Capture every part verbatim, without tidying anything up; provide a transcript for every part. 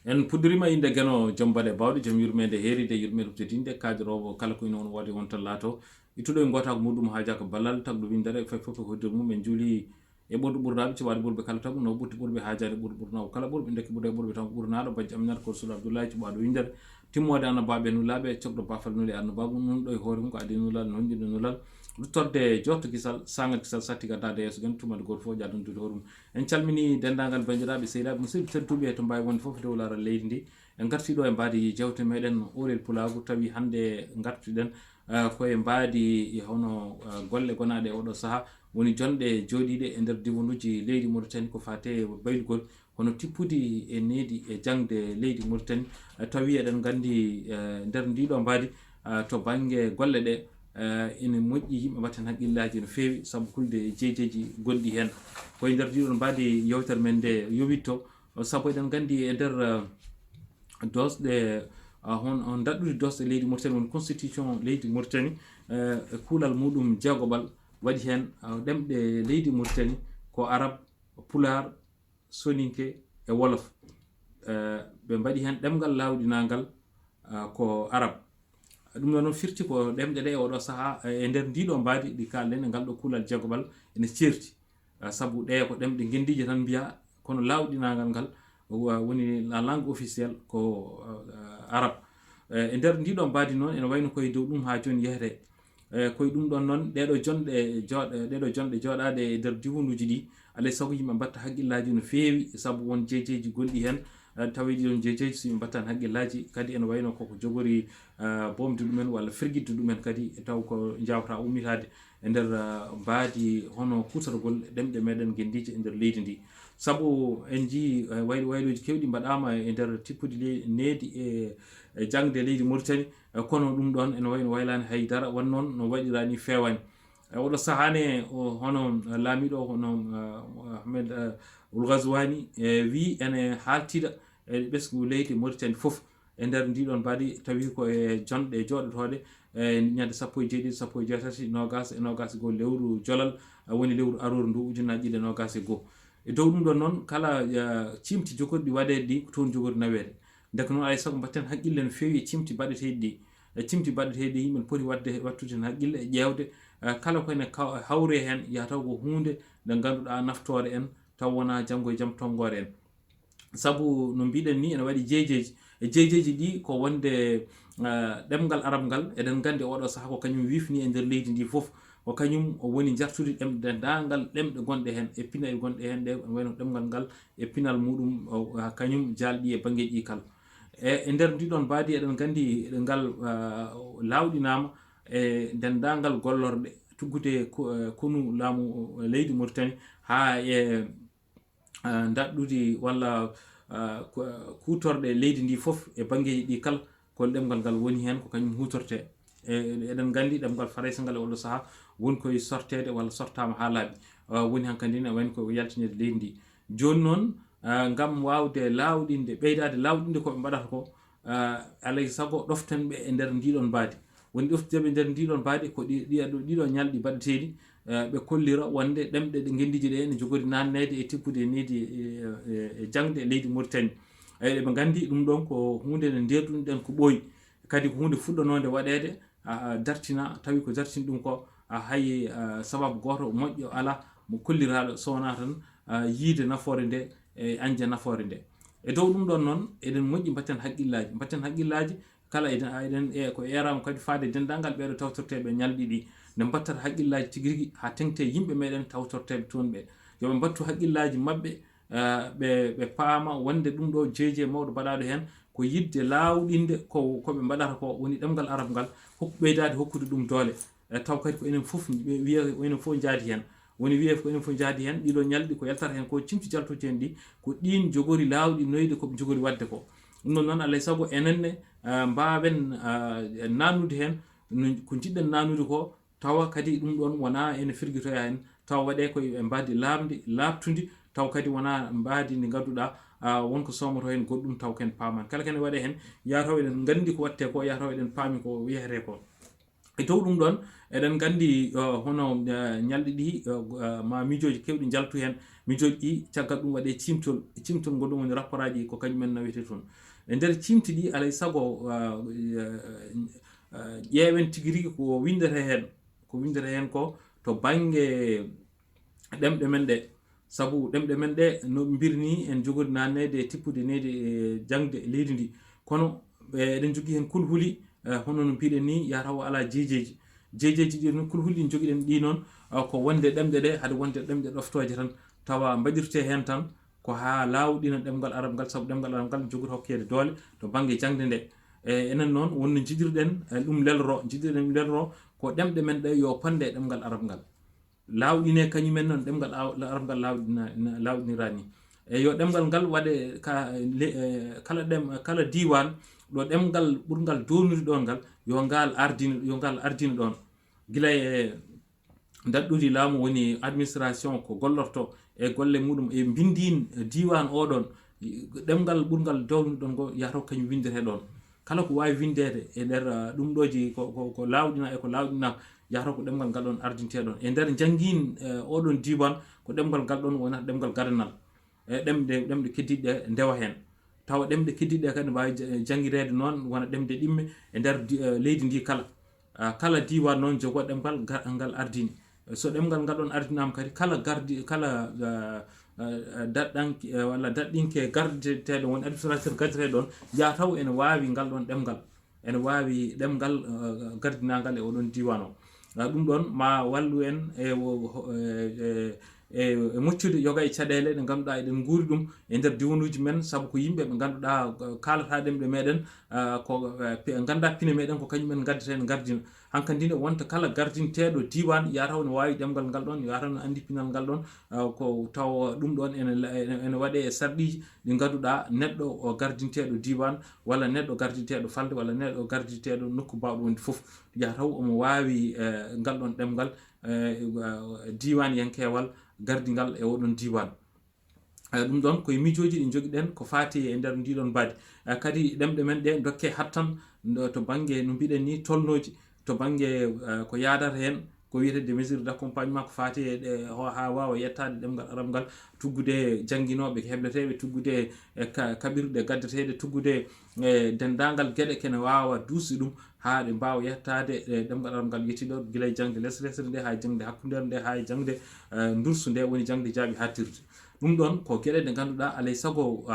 En puɗɗorima innde Geno, joom baɗe bawɗe, joom yurmeende heeride, yurmeende huɓtidinde, kaadiroowo kala ko ina on waɗi wonta laato. Ittuɗo e gootaako muɗum haajaka ballal, tagɗo winndere, fay fof e hoddiral mum. En njuuli e ɓurɗo ɓurnaaɓe, cuɓaaɗo ɓurɓe kala tagu, no ɓurti ɓurɓe haajaade ɓurɗo ɓurnaawo kala ɓurɓe, ndekke ɓurɗo e ɓurɓe tan ɓurnaaɗo, bajjo Aminata, kono Sula Abdoulaye, cuɓaaɗo winndere, timmoode Annabaɓe nulaaɓe, cokɗo baafal nuli Annabaɓe, nunɗo e hoore mum ko adii nulal, nonɗinɗo nulal, ruttorde jootto kisal, saangal kisal, satti gaddaade yeeso gen, tumande gooto fof ƴaadon duude hoore mum. En calmini denndaangal banndiraaɓe, sehilaaɓe, musidɓe tedduɓe to mbaawi wonde fof e dow laral leydi ndi. En ngartii ɗo e mbaadi jeewte meɗen Oolel Pulaagu, tawi hannde ngartuɗen, eh, ko e mbaadi hono, eh, golle gonaaɗe e oɗo sahaa, woni jonɗe jooɗiiɗe e nder diiwanuuji leydi Mauritanie ko faate e baylugol, hono tippudi e needi e jaŋde leydi Mauritanie. Eh, tawi eɗen nganndi, eh, nder ndiiɗo mbaadi, eh, to bannge golle ɗe, eh, ene moƴƴi yimɓe mbatten haqqillaaji no feewi sabu hulde jeejeeji gonɗi heen. Ko e nder ndiiɗo mbaadi yewtere men nde yowitto, sabu eɗen nganndi e nder, eh, doosɗe, eh, hon, hon daɗɗudi doosɗe leydi Mauritanie, woni constitution leydi Mauritanie, eh, e kuulal muɗum jeegoɓal waɗi heen, eh, ɗemɗe leydi Mauritanie ko Arab, Pulaar, Soninke e Wolof. Eh, ɓe mbaɗi heen ɗemngal laawɗinangal, eh, ko Arab. Ɗum ɗo noon firti ko ɗemɗe ɗe e oɗo sahaa, eh, e nder ndiɗo mbaadi ɗi kaalɗen e ngal ɗo kuulal jeegoɓal ene ceerti. Eh, sabu ɗe ko ɗemɗe ngenndiije tan mbiya, kono laawɗinangal ngal wa-, woni la langue officielle ko, eh, Arab. Eh, e nder ndiɗo mbaadi noon ene wayno koye dow ɗum haa jooni yehete. Eh, koye ɗum ɗon noon, ɗeɗo jonɗe jooɗ-, ɗeɗo jonɗe jooɗaaɗe e nder diiwanuuji ɗi, alay sago yimɓe mbatta haqqillaaji no feewi, sabu won jeejeeji gonɗi heen, eh, tawi ɗi ɗon jeejeeji, so yimɓe mbattan haqqillaaji, kadi ene wayno koko jogori, eh, boomde ɗumen walla firgitde ɗumen kadi, taw ko njaawata ummitaade e nder, eh, mbaadi hono kuutorgol ɗemɗe meɗen ngenndiije e nder leydi ndi. Sabu en njii, eh, waylo-, waylooji keewɗi mbaɗaama e nder tippudi le-, needi e, e jaŋde leydi Mauritanie, eh, kono ɗum ɗoon ene wayi no waylaani hay dara, won noon no waɗiraa ni feewaani. E oɗo sahaa ne, o, hono laamiiɗo, hono, eh, Ahmed, eh, Ould Ghazouani, eh, wii ene haaltida e ɓesngu leydi Mauritanie fof. E nder ndiɗon mbaadi, tawi ko e jonɗe jooɗotooɗe, e ñande sappo e jeeɗiɗi, sappo e jeetati, noogaas e noogaas e goo lewru jolal, eh, woni lewru aroru ndu, ujunnaji ɗiɗi e noogaas e goo. E dow ɗum ɗon noon, kala, eh, ciimti jogorɗi waɗeede ɗi, ko toon jogori naweede. Ndeke noon, alay sago mbatten haqqille no feewi e ciimti baɗeteeɗi ɗi. E ciimti baɗeteeɗi ɗi, yimɓe ne poti waɗde, wattude heen haqqille e ƴeewde, eh, kala ko ene kaw-, hawre heen, yaha taw ko huunde nde ngannduɗaa naftoore en, taw wonaa janngo e jam tonngoore en. Sabu no mbiɗen ni, ene waɗi jeejeeji. E jeejeeji ɗi ko wonde, eh, ɗemngal Arab ngal, eɗen nganndi oɗo sahaa ko kañum wiifni e nder leydi ndi fof. Ko kañum o woni jartude ɗem-, denndaangal ɗemɗe gonɗe heen e pinal gonɗe heen ɗe, wayno ɗemngal ngal e pinal muɗum, o, ha kañum jaalɗi e banngeeji ɗi kala. E, e nder ndiɗon mbaadi eɗen nganndi ngal, ah, laawɗinaama e denndaangal gollorɗe tuggude ko-, eh, konu laamu, eh, leydi Mauritanie haa e, ah, daɗɗudi walla, ah, ku-, kuutorɗe leydi ndi fof e banngeeji ɗi kala, ko ɗemngal ngal woni heen, ko kañum huutortee. E, eɗen nganndi ɗemngal Farayse ngal e oɗo sahaa woni koye sorteede walla sortaama haa laaɓi. Ah, woni hankadi ne wayno ko yaltineede leydi ndi. Jooni noon, ah, ngam waawde laawɗinde, ɓeydaade laawɗinde ko ɓe mbaɗata ko, ah, alay sago ɗoften ɓe e nder ndiɗon mbaadi. Woni ɗoftude ɓe e nder ndiɗon mbaadi ko ɗi, ɗi, ɗiɗo ñalɗi baɗeteeɗi, eh, ɓe kollira wonde ɗemɗe ɗe ngenndiije ɗe ene jogori naatneede e tippude e needi e, e, e jaŋde e leydi Mauritanie. Eyi, eɓe nganndi ɗum ɗon ko huunde nde ndeerdunoɗen ko ɓooyi. Kadi ko huunde fuɗɗanoonde waɗeede, a, a, dartina, tawi ko dartini ɗum ko, a, hay, a, sababu gooto moƴƴo alaa mo kolliraaɗo so wonaa tan, a, yiyde nafoore nde e añde nafoore nde. E dow ɗum ɗon noon, eɗen moƴƴi mbatten haqqillaaji. Mbatten haqqillaaji kala eɗen, eɗen, e ko eeraama kadi faade e denndaangal ɓeeɗo tawtorteeɓe ñalɗi ɗi. Nde mbattata haqqillaaji tigi rigi haa teŋti e yimɓe meɗen tawtorteeɓe toon ɓe. Yo ɓe mbattu haqqillaaji maɓɓe, eh, ɓe, ɓe paama wonde ɗum ɗo jeejee mawɗo baɗaaɗo heen ko yiɗde laawɗinde ko, ko ɓe mbaɗata ko woni ɗemngal Arab ngal, hok-, ɓeydaade hokkude ɗum doole. E taw kadi ko enen fof ɓe wiya ko enen fof njaadi heen. Woni wiyee ko enen fof njaadi heen, ɗiɗo ñalɗi ko yaltata heen ko, cimti jaltuuji heen ɗi, ko ɗiin jogori laawɗinoyde ko ɓe jogori waɗde ko. Ɗum ɗon noon, alay sago enen ne, ah, mbaawen, ah, naatnude heen, no, ko njiɗɗen naatnude ko, tawa kadi ɗum ɗoon wonaa ene firgitoya heen, tawa waɗee ko e mbaadi laaɓndi, laaɓtundi, taw kadi wonaa mbaadi ndi ngannduɗaa, ah, won ko soomotoo heen goɗɗum, taw ko en paamaani. Kala ko ene waɗee heen, yataw eɗen nganndi ko waɗtee ko, yataw eɗen paami ko yehetee ko. E dow ɗum ɗon, eɗen nganndi, uh, hono uh, ñalɗi ɗi uh, uh, ma miijooji keewɗi njaltu heen. Miijooji ɗi, caggal ɗum waɗee ciimtol, ciimtol ngol ɗum woni rapport aji ko kañum en nawete toon. E nder ciimti ɗi, alay sago uh, uh, uh, ƴeewen tigi rigi ko winndete heen, ko winndete heen ko to bannge ɗemɗe men ɗe. Sabu ɗemɗe men ɗe no mbirni en jogori naanneede e tippude neyde e jaŋde leydi ndi. Kono eɗen jogii heen kulhuli, hono no mbiɗen ni, yataw alaa jeejeeji. Jeejeeji ɗi no kulhuli ɗi njogiɗen ɗi noon, ko wonde ɗemɗe ɗe, hade wonde ɗemɗe ɗoftooje tan, tawa mbaɗirte heen tan ko haa laawɗina ɗemngal arab ngal, sabu ɗemngal arab ngal jogori hokkeede doole to bannge jaŋde nde. E enen noon, wonno njiɗirɗen ɗum lelro, njiɗirɗen ɗum lelro ko ɗemɗe men ɗe yo pande e ɗemngal arab ngal. Laawɗinee kañum en noon ɗemngal arab ngal laawɗiniraani. E yo ɗemngal ngal waɗe kala ɗem kala diiwaan ɗo ɗemngal ɓurngal doolnude ɗoon ngal, yo ngal ardine yo ngal ardine ɗoon. Gila e daɗɗudi laamu woni administration ko gollorto e golle muɗum e mbindiin diiwaan oɗon, ɗemngal ɓurngal doolnude ɗoon ngo yahata ko kañum winndete ɗoon. Kala ko waawi winndeede e nder ɗum ɗooji ko laawɗina e ko laawɗina yahata ko ɗemngal ngal ɗoon ardintee ɗoon. E nder njanngiin oɗon diiwaan ko ɗemngal ngal ɗoon wonata ɗemngal gadanal. E ɗemɗe ɗemɗe keddiiɗe ɗe ndewa heen. Tawa ɗemɗe keddiiɗe ɗe kadi ne waawi janngireede noon wona ɗemɗe ɗiɗme e nder leydi ndi kala. Kala diiwaan noon jogoo ɗemngal ngal ardini. So ɗemngal ngal ɗoon ardinaama kadi, kala gardi kala daɗɗanke walla daɗɗinke gardeteeɗo woni administrateur gardeteeɗo ɗoon, yaa taw ene waawi ngal ɗoon ɗemngal, ene waawi ɗemngal gardinaangal e oɗon diiwaan o. Ɗum ɗoon ma wallu en e e moccude yoga e caɗeele ɗe ngannduɗaa eɗen nguuri ɗum e nder diwanuuji men, sabu ko yimɓe ɓe ngannduɗaa kaalata ɗemɗe meɗen, ko ngannda pine meɗen ko kañum en ngaddata en ngardina. Hankadi ne wonta kala gardinteeɗo diiwaan yataw ne waawi ɗemngal ngal ɗoon, yataw ne anndi pinal ngal ɗoon, ko taw ɗum ɗoon ene waɗee e sarɗiiji ɗi ngannduɗaa neɗɗo o gardinteeɗo diiwaan walla neɗɗo gardinteeɗo falde walla neɗɗo gardinteeɗo nokku baawɗo wonde fof, yataw omo waawi ngal ɗoon ɗemngal diiwaanyankeewal gardingal e oɗon diiwaan. Ɗum ɗoon koye miijooji ɗi njogiɗen ko faati e nder ndiɗon mbaadi. Kadi ɗemɗe men ɗe ndokke hattan to bannge no mbiɗen ni tolnooji, to bannge ko yaadata heen ko wiyetee des mesures d'accompagnement ko faati e haa waawa yettaade ɗemngal arab ngal, tuggude jannginooɓe hebleteeɓe, tuggude e kaɓirɗe gaddeteeɗe, tuggude e denndaangal geɗe kene waawa duusde ɗum haa ɗe mbaawa yettaade e ɗemngal arab ngal yettii ɗo gila e jaŋde lesre lesre nde haa e jaŋde hakkundeere nde haa e jaŋde ndursu nde woni jaŋde jaaɓi haaɗtirde. Ɗum ɗoon ko geɗe ɗe ngannduɗaa alay sago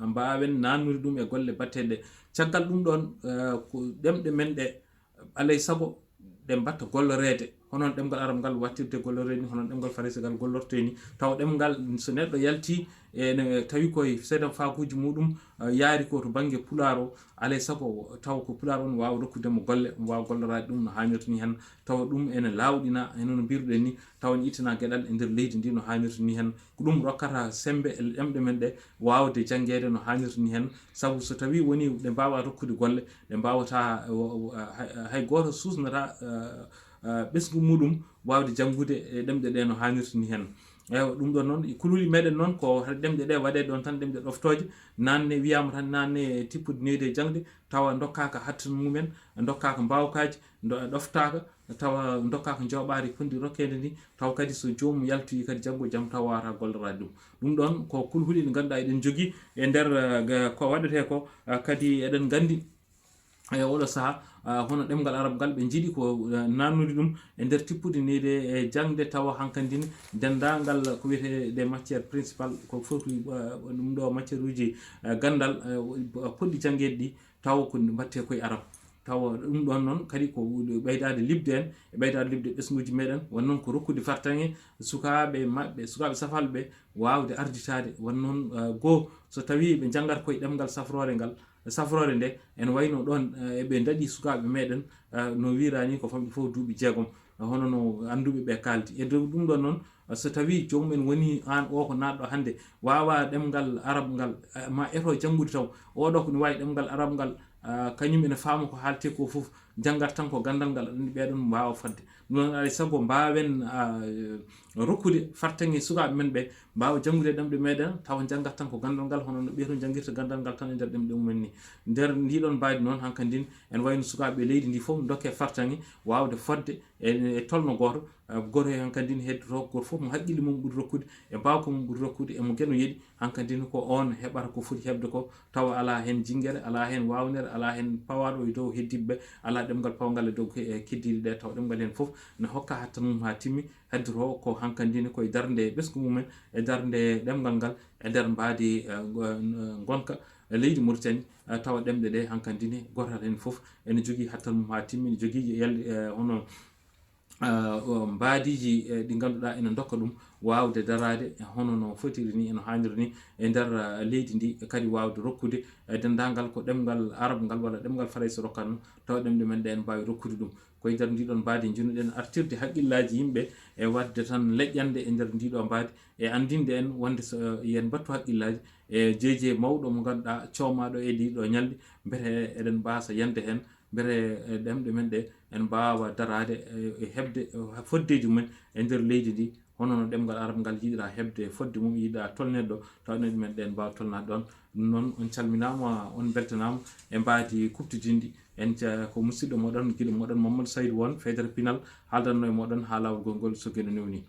mbaawen naannude ɗum e golle baɗteeɗe ɗe. Caggal ɗum ɗoon ko ɗemɗe men ɗe alay sago ɗe mbaɗta golloreede hono no ɗemngal arab ngal waɗtirte golloreede ni, hono no ɗemngal farayse ngal gollortee ni. Tawa ɗemngal so neɗɗo yaltii ene tawi koye seeɗan faakuuji muɗum yaari ko to bannge pulaar o, alay sago tawa ko pulaar o ne waawa rokkude mo golle, omo waawa golloraade ɗum no haanirta ni heen. Tawa ɗum ene laawɗina heno no mbiruɗen ni, tawa ne ittana geɗal e nder leydi ndi no haanirta ni heen. Ko ɗum rokkata semmbe e ɗemɗe men ɗe waawde janngeede no haanirta ni heen. Sabu so tawii wonii ɗe mbaawaa rokkude golle, ɗe mbaawataa hay gooto suusnataa ɓesngu muɗum waawde janngude e ɗemɗe ɗe no haanirta ni heen. Ewa, ɗum ɗoon noon kulhuli meɗen noon ko ɗemɗe ɗe waɗee ɗoon tan ɗemɗe ɗoftooje. Naanne wiyaama tan naanne tippude neyde e jaŋde, tawa ndokkaaka hattan mumen, ndokkaaka mbaawkaaji, ɗoftaaka, tawa ndokkaaka njooɓaari fotndi rokkeede ndi, tawa kadi so joomum yaltoyi kadi janngo jam taw waawata golloraade ɗum. Ɗum ɗoon ko kulhuli ɗi ngannduɗaa eɗen njogii e nder ko waɗetee ko. Kadi eɗen nganndi e oɗo saha hono ɗemngal arab ngal ɓe njiɗi ko nannude ɗum e nder tippude neyde e jaŋde, tawa hankandine denndaangal ko wiyetee des matières principales ko foti ɗum ɗo matière uji ganndal poɗɗi janngeede ɗi, tawa ko mbaɗtee koye arab. Tawa ɗum ɗoon noon kadi ko ɓeydaade liɓde en e ɓeydaade liɓde ɓesnguuji meɗen, won noon ko rokkude fartaŋŋe sukaaɓe maɓɓe, sukaaɓe safalɓe waawde arditaade. Won noon goo so tawii ɓe njanngat koye ɗemngal safroore ngal, safroore nde ene wayno ɗoon eɓe ndaɗi sukaaɓe meɗen no wiiraani ko famɗi fof duuɓi jeegom, hono no annduɓe ɓe kaaldi. E dow ɗum ɗoon noon So tawii joomum en wonii aan oo ko naatɗo hannde, waawaa ɗemngal arab ngal, eh, ma eto janngude taw, oo ɗoo ko ne waawi ɗemngal arab ngal, ah, kañum ene faama ko haaletee ko fof, janngat tan ko ganndal ngal, aɗa anndi ɓee ɗoon mbaawa fotde. Ɗum noon, alaa e sago mbaawen, ah, rokkude fartaŋŋe sukaaɓe men ɓe, mbaawa janngude ɗemɗe meeɗen, tawa njanngat tan ko ganndal ngal, hono no ɓee toon njanngirta ganndal ngal tan e nder ɗemɗe mumen ni. Nder ndii ɗoon mbaadi noon, hankadi ene wayi no sukaaɓe leydi ndi fof ndokke fartaŋŋe waawde fotde e, e tolno gooto, eh, gooto heen hankadi ne heddotoo, gooto fof mo haqqille mum ɓuri rokkude, e mbaawka mum ɓuri rokkude, e mo geno yeɗi, hankadi ne ko oon heɓata ko foti heɓde ko, tawa alaa heen jinngere, alaa heen waawnere, alaa heen pawaaɗo e dow heddiiɓe ɓe, alaa ɗemngal pawngal e dow ke-, e keddiiɗe ɗe, tawa ɗemngal heen fof ne hokka hattan mum haa timmi, heddotoo ko hankadi ne koye darnde ɓesngu mumen, e darnde ɗemngal ngal, e nder mbaadi, eh, ngo-, eh, ngonka, eh, leydi Mauritanie, eh, tawa ɗemɗe ɗe hankadi ne gooto heen fof ene jogii hattan mum haa timmi, ene jogii yal-, eh, hono, eh, o, mbaadiiji, eh, ɗi ngannduɗaa ene ndokka ɗum waawde daraade, eh, hono no fotiri ni, eno haaniri ni, e nder, eh, leydi ndi, kadi waawde rokkude, eh, denndaangal ko ɗemngal arab ngal walla ɗemngal farayse rokkatno, tawa ɗemɗe men ɗe ene mbaawi rokkude ɗum. Ko e nder ndii ɗoon mbaadi njiɗno-ɗen artirde haqqillaaji yimɓe e waɗde tan leƴƴande e nder ndii ɗoo mbaadi e anndinde en wonde so, eh, yen mbattu haqqillaaji e jeejee mawɗo mo ngannduɗaa coomaaɗo e ɗii ɗoo ñalɗi, mbete eɗen mbaasa yande heen, mbete, eh, ɗemɗe men ɗe en mbaawa daraade, eh, e heɓde, eh, fotdeeji mumen e nder leydi ndi, hono no ɗemngal arab ngal yiɗiraa heɓde fotde mum, yiɗiraa tolneede ɗo, tawa ɗemɗe men ɗe en mbaawa tolnaade ɗoon. Ɗum noon, on calminaama, on mbeltanaama e mbaadi kuɓtodinndi. En ca-, ko musidɗo mooɗon, giɗo mooɗon Mamadou Saydou Won, feydere pinal, haaldanno e mooɗon haa laawol ngol, ngol so geno newni.